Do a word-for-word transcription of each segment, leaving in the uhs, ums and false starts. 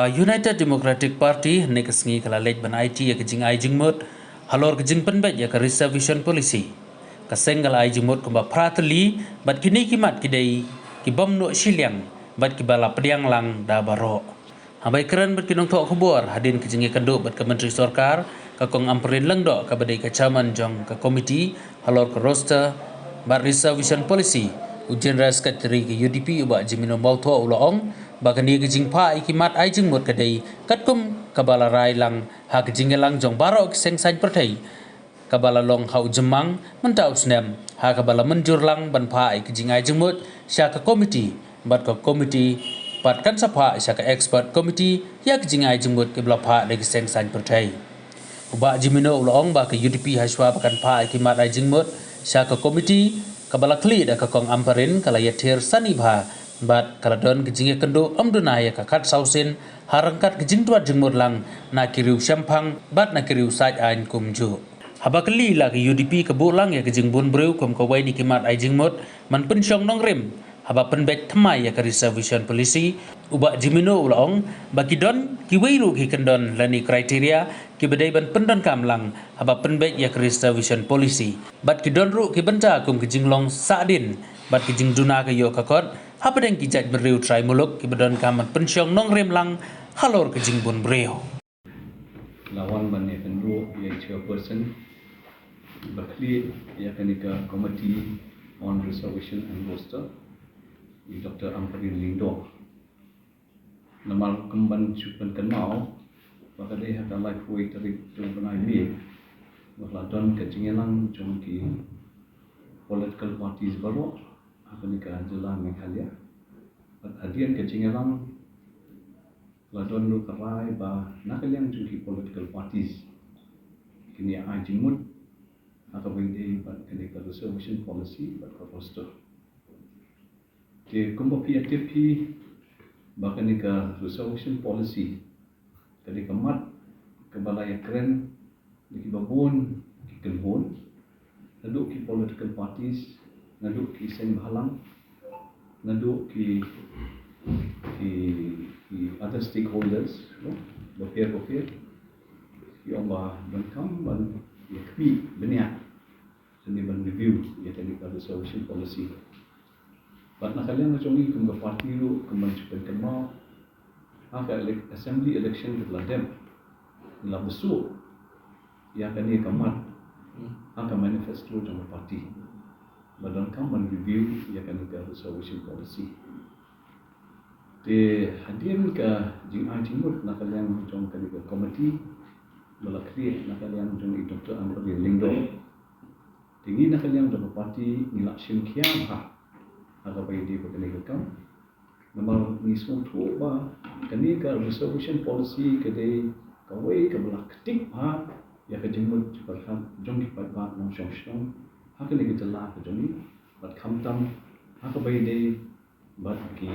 United Democratic Party hynne ka sngi ka la leit ban aiti ïa ka jingai jingmut halor ka jingpynbeit ïa ka reservation policy. Ka seng ka la ai jingmut kumba phra tylli bad kine ki mat ki dei ki bym noh shiliang bad kiba la pdiang lang da baroh. Haba ïakren bad ki nongthoh khubor hadien ka jingïakynduh bad ka Myntri Sorkar, ka Kong Ampareen Lyngdoh kaba dei ka Chairman jong ka Committee halor ka Roster bad Reservation Policy, u General Secretary ka U D P u Bah Jemino Mawthoh u la ong ba kane ka jingphah ïa ki mat ai jingmut ka dei katkum kaba la rai lang ha ka jingïalang jong baroh ki seng saiñ pyrthei kaba la long ha u Jymmang mynta u snem, ha kaba la mynjur lang ban phah ïa ki jingai jingmut sha ka Committee bad ka Committee pat kan sa phah sha ka Expert Committee ïa ki jingai jingmut kiba la phah da ki seng saiñ pyrthei. U Bah Jemino u la ong ba ka U D P hashwa ba kan phah ïa ki mat ai jingmut sha ka Committee kaba la khlieh da ka Kong Ampareen ka la ïathir sani bha bad ka la don ka jingïakynduh ym duna ïa ka khatsaw sien ha ryngkat ka jingtwad jingmut lang na ki riew shemphang bad na ki riew said aiñ kumjuh. Haba kylli la ka U D P ka buh lang ïa ka jingbun briew kum kawei na ki mat ai jingmut ban pynshong nongrim haba pynbeit thymmai ïa ka reservation policy, u Bah Jemino u la ong ba ki don kiwei ruh ki kyndon lane criteria kiba dei ban pyndonkam lang haba pynbeit ïa ka reservation policy. Bad ki don ruh ki bynta kum ka jinglong sahdien bad ka jingduna ka ïoh ka kot hapdeng ki jaitbynriew trai muluk kiba donkam ban pynshong nongrim lang halor ka jingbun briew. La wan ban ïakynduh ïa i Chairperson ba khlieh ïa kane ka Committee on Reservation and Roster, i Doctor Ampareen Lyngdoh. Namar kum ban shu pynkynmaw ba ka dei ha ka laiphew tarik jong u bnai May ba la don ka jingïalang jong ki political parties baroh ha kane ka jylla Meghalaya. Bad hadien ka jingïalang la don ruh ka rai ba na ka liang jong ki political parties kin ïa ai jingmut ha kaba ïadei bad kane ka reservation policy bad ka roster. Te kumba phi ïa tip hi ba kane ka reservation policy ka dei ka mat kaba la ïakren da kiba bun ki kynhun, naduh ki political parties, naduh ki seng bhalang, naduh ki, ki, ki other stakeholders, no? Bapher bapher. Ki ong ba donkam ban ïa khmih bniah lane ban review ïa kane ka reservation policy. Bad na ka liang ka jong ngi kum ka party ruh, kum ban shu pynkynmaw, ha ka elec-, assembly election kaba la dep, ngi la bsuh ïa kane ka mat ha ka manifesto jong ka party ba donkam ban review ïa kane ka reservation policy. Te hadien ka jingai jingmut na ka liang jong kane ka committee ba la khlieh na ka liang jong i Doctor Ampareen Lyngdoh, te ngi na ka liang jong ka party ngi la shim khia bha ha kaba ïadei bad kane ka kam. Namar ngi sngewthuh ba kane ka reservation policy ka dei kawei kaba la ktik bha ïa ka jingmut jingpyrkhat jong ki paidbah nongshong shnong ha kane ka jylla ka jong ngi, bad khamtam ha kaba ïadei bad ki,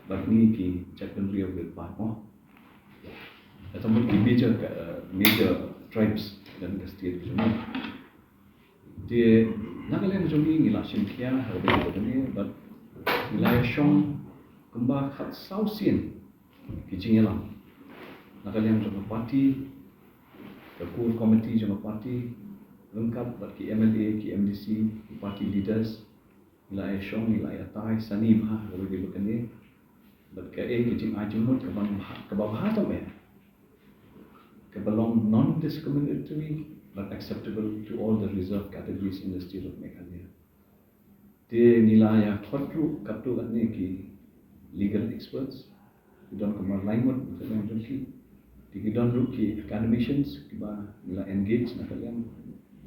bad ngi ki jaitbynriew paidbah, mo. Kata mut ki major, eh, major tribes ha kane ka state ka jong ngi. Te na ka liang jong ngi ngi la shim khia ha kaba ïadei bad ngi la ïa shong kumba khatsaw sien ki jingïalang na ka liang jong ka party, ka core committee jong ka party, ryngkat bad ki M L A, ki M D C, ki party leaders, ngi la ïa shong, ngi la ïa tai sani bha ha kaba ïadei bad kane. Bad kaei ka jingai jingmut kaba bha, kaba bha tam eh, kaba long non-discriminatory but acceptable to all the reserved categories in the state of Meghalaya. Te ngi la ïa khot ruh katto katne ki legal experts, ki don kumba lai ngut na ka liang jong ki. Te ki don ruh ki academicians kiba ngi la engage na ka liang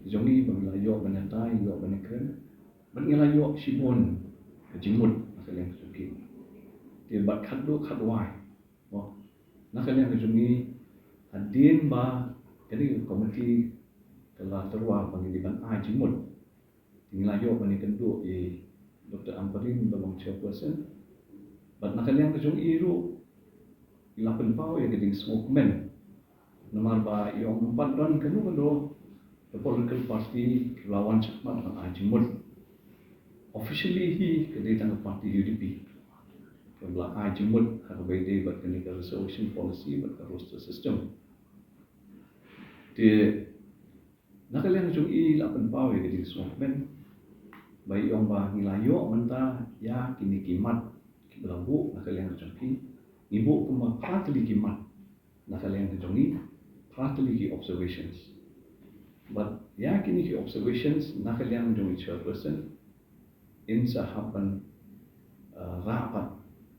jong ngi ba ngi la ïoh ban ïa tai, ïoh ban ïa kren. Bad ngi la ïoh shibun ka jingmut na ka liang jong ki. Te bad khatduh khatwai, mo, na ka liang jong ngi, hadien ba kane ka committee ka la tyrwa ba ngi dei ban ai jingmut, te ngi la ïoh ban ïakynduh i Doctor Ampareen ba long chairperson. Bad na ka liang ka jong i ruh, i la pynpaw ïa ka jingsngewkmen. Namar ba i ong ym pat don kano kano ka political party ka la wan shakhmat ban ai jingmut. Officially hi ka dei tang ka party U D P. Ka Kaba la ai jingmut ha kaba ïadei bad kane ka reservation policy bad ka roster system. Te na ka liang jong i la pynpaw ïa ka jingsngewkmen ba i ong ba ngi la ïoh mynta ïa kine ki mat kiba la buh na ka liang jong ki. Ngi buh kumba phra tylli ki mat na ka liang ka jong ngi, phra tylli ki observations. Bad ïa kine ki observations na ka liang jong i chairperson in sa hap ban, uh, rah pat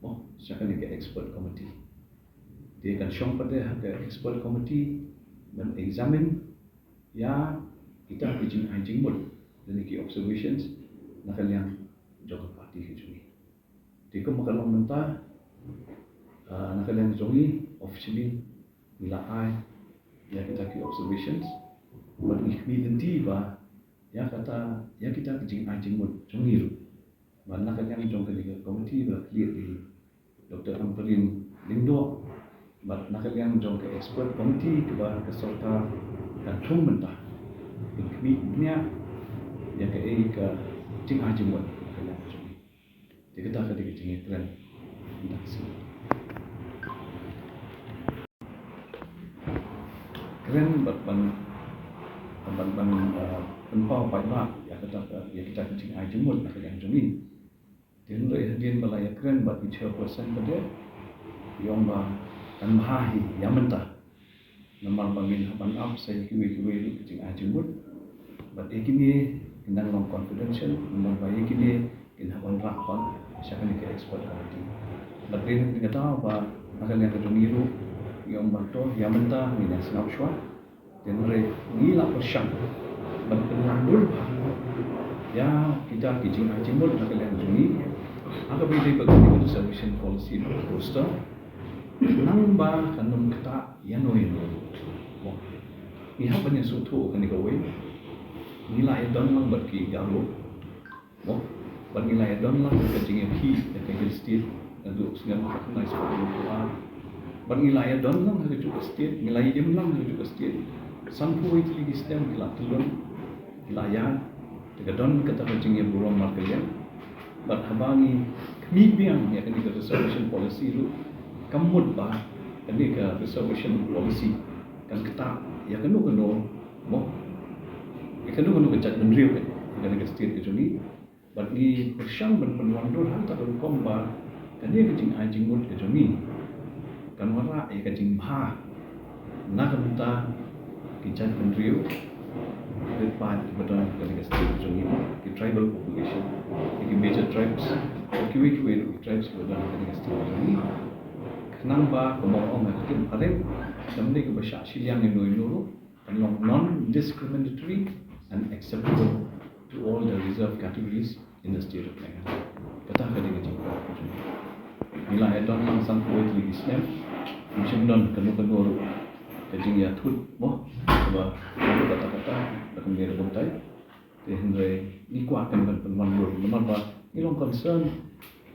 mo sha kane ka expert committee. Te kan shong pat de ha ka expert committee ban examine ïa kita ki jingai jingmut lane ki observations na ka liang jong ka party ka jong ngi. Te kumba ka long mynta, ah, na ka liang jong ngi officially ngi la ai ïa kita ki observations bad ngi khmih lynti ba ïa kata, ïa kita ki jingai jingmut jong ngi ruh. Bad na ka liang jong kane ka committee ba la khlieh da i Doctor Ampareen Lyngdoh bad na ka liang jong ka expert committee kaba ka sorkar kan thung mynta, kan khmih bniah ïa kaei ka jingai jingmut na ka liang jong ngi. Te kata ka dei ka jingkren. Ynda ka sngi kren bad ban, ban, ban, uh, pynpaw paidbah ïa kata ka, ïa kita ka jingai jingmut na ka liang jong ngi. Te hynrei hadien ba la ïakren bad i chairperson pat de, i ong ba kan bha hi ïa mynta. Namar ba ngin hap ban ap sa ïa kiwei kiwei ruh ki jingai jingmut. Bad ïa kine kin dang long confidential, namar ba ïa kine kin hap ban rah pat sha kane ka expert committee. Bad dei na kata ba na ka liang ka jong ngi ruh ngi ong ba to ïa mynta ngin ïa sngap shuwa. Te hynrei ngi la pyrshang ban pynwandur bha ïa kita ki jingai jingmut na ka liang jong ngi ha kaba ïadei bad kane ka reservation policy bad roster. Nang ba kan ym ktah ïano ïano. Mo, ngi hap ban ïasngewthuh kane kawei. Ngi la ïadon lang bad ki Garo. Mo, bad ngi la ïadon lang ha ka jingïakhih ïa ka Hill State naduh snem khatnai spah hynñiew phew ar. Bad ngi la ïadon lang ha kajuh ka state, ngi la ïaim lang ha kajuh ka state. Sanphew wei tylli ki snem ki la tyllun, ki la ïaid. Te ka don kata ka jingïaburom markylliang. Bad haba ngi khmih biang ïa kane ka reservation policy ruh, kam mut ba kane ka reservation policy kan ktah ïa kano kano, mo, ïa kano kano ka jaitbynriew ïa kane ka state ka jong ngi. Bad ngi pyrshang ban pynwandur ha kata ka rukom ba kane ka jingai jingmut ka jong ngi kan wanrah ïa ka jingbha na ka bynta ki jaitbynriew rit paid kiba don ha kane ka state ka jong ngi, ki tribal population, ïa ki major tribes, kiwei kiwei ruh ki tribes kiba don ha kane ka state ka jong ngi. Khnang ba kumba ong ha ka ktien phareng, kam dei kaba shah shiliang ïano ïano ruh, kan long non-discriminatory and acceptable to all the reserved categories in the state of Meghalaya. Kata ka dei ka jingkwah ka jong ngi. Ngi la ïadon lang sanphew wei tylli ki snem, ngim shym don kano kano ruh ka jingïathut mo kaba kata kata da kumne da kumtai. Te hynrei ngi kwah kan ban pynwandur namar ba ngi long concern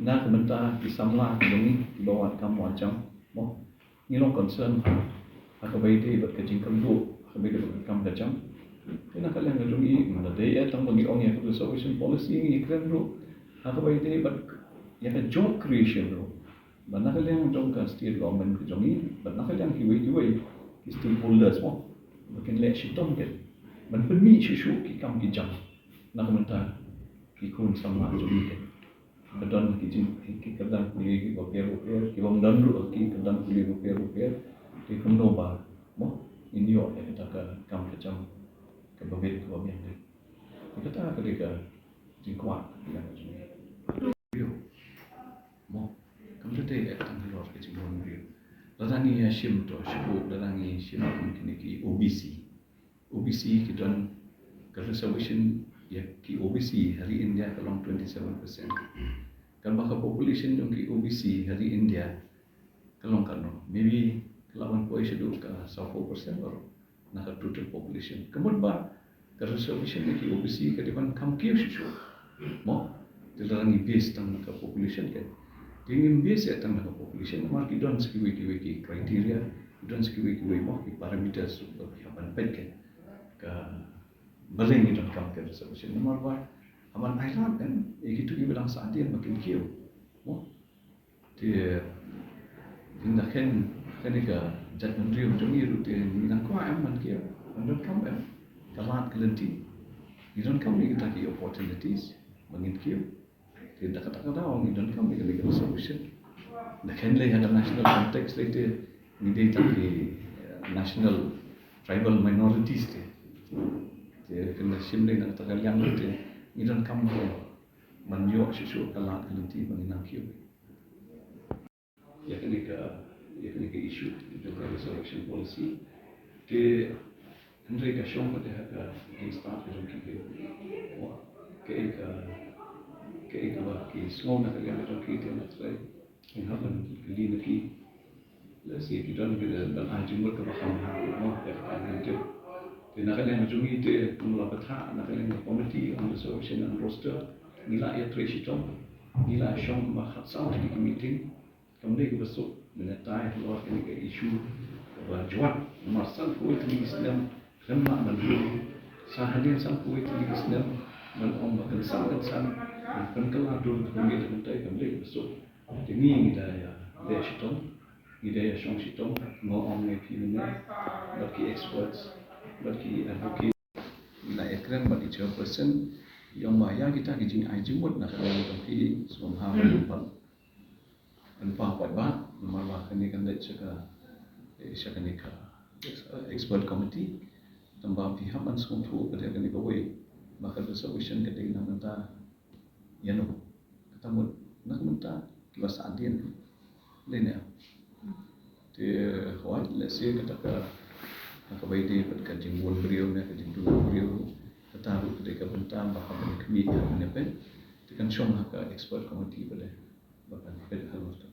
na ka bynta ki samla ki jong ngi kiba wad kam wad jam mo. Ngi long concern ha kaba ïadei bad ka jingkyrduh, ha kaba ïadei bad ka kam ka jam. Te na ka liang ka jong ngi, ym da dei eh tang ba ngi ong ïa ka reservation policy, ngi kren ruh ha kaba ïadei bad ïa ka job creation ruh. Bad na ka liang jong ka state government ka jong ngi, bad na ka liang kiwei kiwei ki stakeholders mo, ba kin leh shitom ken ban pynmih shuh shuh ki kam ki jam na ka bynta ki khun samla jong ngi ken. Ba don ki jing, ki kyrdan pule kiba pher ba pher, ki bym don ruh ki kyrdan pule ba pher ba pher. Te kumno ba mo ngin ïoh ïa kata ka kam ka jam kaba bit kaba biang. Te kata ka dei ka jingkwah ka jong ngi. Mo, kam da dei eh tang halor ka jingwan briew. Lada ngi ïa shim to shu, lada ngi shim kum kine ki O B C. O B C ki don ka reservation ïa ki O B C ha ri India ka long twenty seven percent. Katba ka population jong ki O B C ha ri India ka long katno, maybe ka lah ban poi shaduh ka sawphew percent baroh na ka total population. Ka mut ba ka reservation ïa ki O B C ka dei ban kham kiew shuh shuh. Mo, te lada ngi base tang na ka population ken. Te ngim base ïa tang na ka population namar ki don sa kiwei kiwei ki criteria, ki don sa kiwei kiwei mo ki parameters ruh ba ki hap ban peit ken. Ka balei ngi donkam ka reservation namar ba haba ngi ailad ken ïa kito kiba dang sah hadien ba kin kiew. Mo, Te, te na kane, kane ka jaitbynriew jong ngi ruh te ngi nang kwah em ban kiew, ban donkam em ka lad ka lynti. Ngi donkam ïa kita ki opportunities ba ngin kiew. Te da kata ka daw ngi donkam ïa kane ka reservation. Da kane lei ha ka national context lei te ngi dei tang ki, eh, national tribal minorities te. Te kane shim lei na kata ka liang lei te ngi donkam ban ïoh shuh shuh ka lad ka lynti ba ngi nang kiew. Ïa kane ka, ïa kane ka issue jong ka reservation policy. Te hynrei ka shong pat ha ka jingstad ka jong ki, ki, kaei ka, kaei kaba ki sngew na ka liang ka jong ki te nga trai. Ngi hap ban kylli na ki. Lehse ki don ki ban ai jingmut kaba kham bha mo ïa kata ka jingtip. Te na ka liang ka jong ngi te kum la bthah na ka liang ka committee on reservation and roster, ngi la ïatrei shitom, ngi la shong ba khatsaw tylli ki meeting. Kam dei kaba suk, mynta halor kane ka issue kaba jwat namar sanphew wei tylli ki snem khlem lah ban ïoh. Sa hadien sanphew wei tylli ki snem ban ong ba kynsan kynsan ban pynkylla dur ka pynbiej, mynta kam dei kaba suk. Te ngi ngi da ïa leh shitom, ngi da ïa shong shitom, nga ong ïa phi mynne bad ki experts bad ki advocate. Ngi la ïakren bad i chairperson, i ong ba ïa kita ki jingai jingmut na ka liang jong phi sngewbha ban ïoh ban pynpaw paidbah namar ba kane kan leit sha ka, eh, sha kane ka, eh, expert committee. Tangba phi hap ban sngewthuh ba dei kane kawei ba ka reservation ka dei na ka bynta ïano. Kata mut na ka bynta kiba sah hadien. Dei ne em? Te hooid, lehse kata ka, na kaba ïadei bad ka jingbun briew ne ka jingduna briew, kata ruh ka dei ka bynta ba hap ban khmih, hap ban ïapeit. Te kan shong ha ka expert committee ba dei ba kan peit halor ka